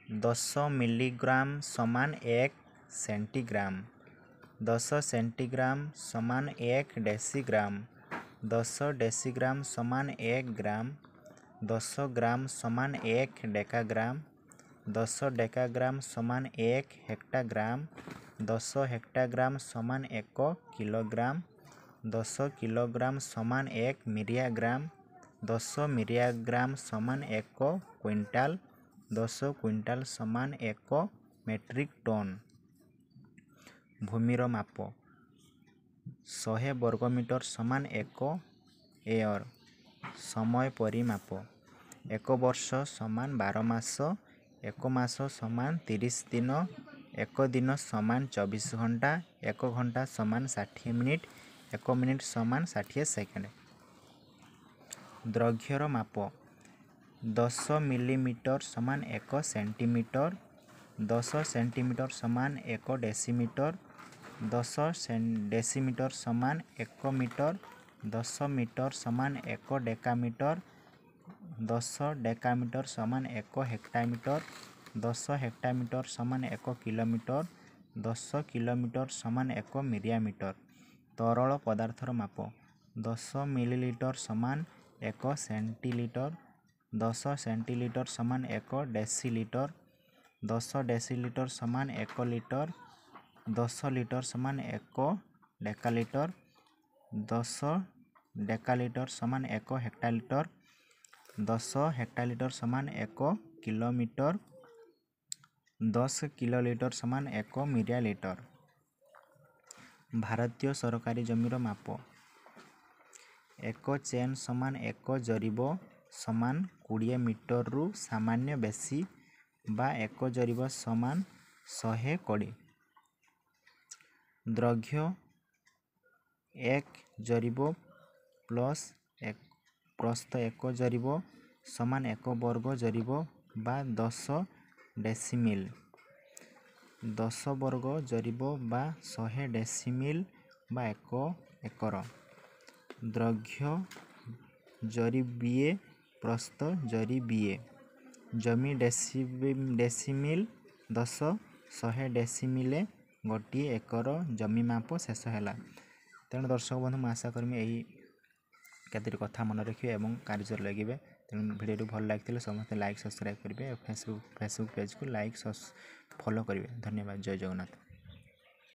10 milligram ସମାନ 1 ସେଣ୍ଟିଗ୍ରାମ। 10 ସେଣ୍ଟିଗ୍ରାମ ସମାନ 1 ଡେସିଗ୍ରାମ। 10 ଡେସିଗ୍ରାମ ସମାନ 1 ଗ୍ରାମ। 10 ଗ୍ରାମ ସମାନ 1 ଡେକାଗ୍ରାମ। 10 ଡେକାଗ୍ରାମ ସମାନ 1 ହେକ୍ଟାଗ୍ରାମ। 10 ହେକ୍ଟାଗ୍ରାମ ସମାନ 1 କିଲୋଗ୍ରାମ। 10 କିଲୋଗ୍ରାମ ସମାନ 1 ମିରିଆଗ୍ରାମ। 10 ମିରିଆଗ୍ରାମ ସମାନ 1 କୁଇଣ୍ଟାଲ। 10 କୁଇଣ୍ଟାଲ ସମାନ 1 ମେଟ୍ରିକ୍ ଟନ୍। ଭୂମିର ମାପ 100 ବର୍ଗମିଟର ସମାନ 1 ଏୟର। ସମୟ ପରିମାପ 1 ବର୍ଷ ସମାନ 12 ମାସ। 1 ମାସ ସମାନ 30 ଦିନ। 1 ଦିନ ସମାନ 24 ଘଣ୍ଟା। 1 ଘଣ୍ଟା ସମାନ 60 ମିନିଟ୍। 1 ମିନିଟ୍ ସମାନ 60 ସେକେଣ୍ଡ। ଦୈର୍ଘ୍ୟର ମାପ 10 ମିଲିମିଟର ସମାନ 1 ସେଣ୍ଟିମିଟର। 10 ସେଣ୍ଟିମିଟର ସମାନ 1 ଡେସିମିଟର। 10 ଡେସିମିଟର ସମାନ 1 ମିଟର। 10 ମିଟର ସମାନ 1 ଡେକାମିଟର। 10 ଡେକାମିଟର ସମାନ 1 ହେକ୍ଟାମିଟର। 10 ହେକ୍ଟାମିଟର ସମାନ 1 କିଲୋମିଟର। 10 କିଲୋମିଟର ସମାନ 1 ମିରିଆମିଟର। ତରଳ ପଦାର୍ଥର ମାପ 10 ମିଲିଲିଟର ସମାନ 1 ସେଣ୍ଟିଲିଟର। 10 ସେଣ୍ଟିଲିଟର ସମାନ 1 ଡେସିଲିଟର। 10 ଡେସିଲିଟର ସମାନ 1 ଲିଟର। 10 ଲିଟର ସମାନ 1 ଡେକାଲିଟର। 10 ଡେକାଲିଟର ସମାନ 1 ହେକ୍ଟାଲିଟର। 10 ହେକ୍ଟାଲିଟର ସମାନ 1 କିଲୋମିଟର। 10 କିଲୋଲିଟର ସମାନ 1 ମିରିଆଲିଟର। ଭାରତୀୟ ସରକାରୀ ଜମିର ମାପ 1 ଚେନ୍ ସମାନ 1 ଜରିବ ସମାନ 20 ମିଟରରୁ ସାମାନ୍ୟ ବେଶୀ ବା 1 ଜରିବ ସମାନ 120। ଦୈର୍ଘ୍ୟ 1 ଜରିବ ପ୍ଲସ୍ ପ୍ରସ୍ଥ 1 ଜରିବ ସମାନ 1 ବର୍ଗ ଜରିବ ବା 10 ଡେସିମିଲ୍। 10 ବର୍ଗ ଜରିବ ବା 100 ଡେସିମିଲ୍ ବା 1 ଏକର। ଦୈର୍ଘ୍ୟ ଜରିବିଏ ପ୍ରସ୍ଥ ଜରିବିଏ। ଜମି ଡେସିମିଲ୍ 10 100 ଡେସିମିଲେ ଗୋଟିଏ ଏକର ଜମି ମାପ ଶେଷ ହେଲା। ତେଣୁ ଦର୍ଶକ ବନ୍ଧୁ, ମୁଁ ଆଶା କରିବି ଏହି କେତୋଟି କଥା ମନେ ରଖିବେ ଏବଂ କାର୍ଯ୍ୟରେ ଲଗେଇବେ। ତେଣୁ ଭିଡ଼ିଓଟି ଭଲ ଲାଗିଥିଲେ ସମସ୍ତେ ଲାଇକ୍, ସବସ୍କ୍ରାଇବ୍ କରିବେ। ଫେସବୁକ୍ ପେଜ୍କୁ ଲାଇକ୍, ଫଲୋ କରିବେ। ଧନ୍ୟବାଦ। ଜୟ ଜଗନ୍ନାଥ।